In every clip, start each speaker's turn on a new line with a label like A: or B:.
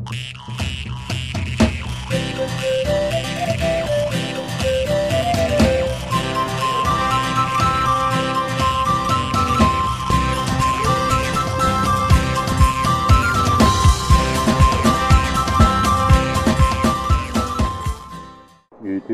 A: Үтүө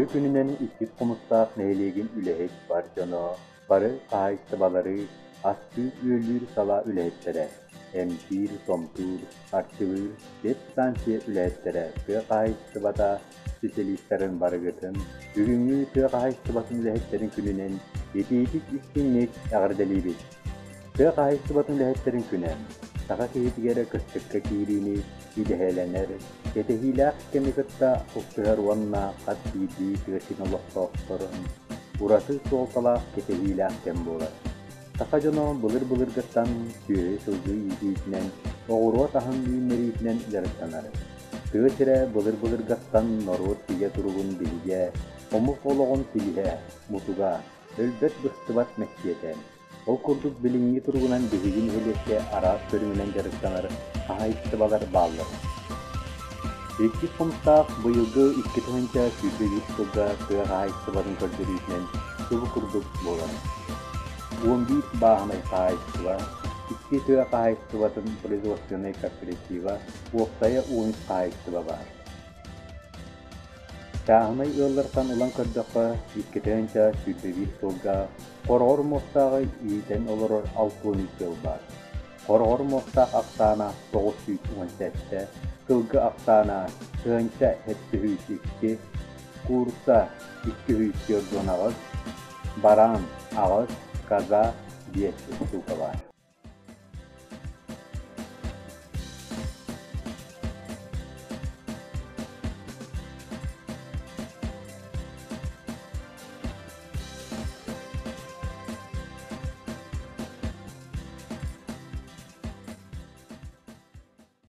A: күнүнэн иккис Хомустаах нэһилиэгин үлэһит бар дьоно, бары хаһаайыстыбалары астыыр-үөллүүр салаа үлэһиттэрэ, эмтиир-томтуур, арчылыыр ветстанция үлэһиттэрэ тыа хаһаайыстыбата специалистарын барыгытын бүгүҥҥү тыа хаһаайыстыбатын үлэһиттэрин күнүнэн итиитик-истиҥник эҕэрдэлиибит! Тыа хаһаайыстыбатын үлэһиттэрин күнэ саха киһитигэр кыстыкка киириини идэһэлэнэр, кэтэһиилээх кэми кытта алтыһар уонна хас биирдии тыа сирин олохтоохторун ураты суолталаах кэтэһиилээх кэм буолар. Саха дьоно былыр-былыргыттан сүөһү-сылгы иитиитинэн, оҕуруот аһын үүннэриитинэн дьарыктанар. Тыа сирэ былыр-былыргыттан норуот бигэ туругун биһигэ, омук олоҕун силиһэ, мутуга, өлбөт-быстыбат мэктиэтэ. Ол курдук билиҥҥи туругунан биһиги нэһилиэккэ араас көрүҥүнэн дьарыктанар хаһаайыстыбалар бааллар. Иккис хомустаах быйылгы 2021 сылга тыа хаһаайыстыбатын көрдөрүүтүнэн субу курдук буолар. 11 бааһынай хаһаайыстыба, икки тыа хаһаайыстыбатын производственнай кооператива, уопсайа 13 хаһаайыстыба баар. Чааһынай ыаллартан ылан көрдөххө, 2021 сылга хороҕор муостааҕы иитэн олорор 63 ыал баар. Хороҕор муостаах ахсаана 917, сылгы ахсаана 1072, куурусса 248, бараан аҕыс, коза биэс устуука баар.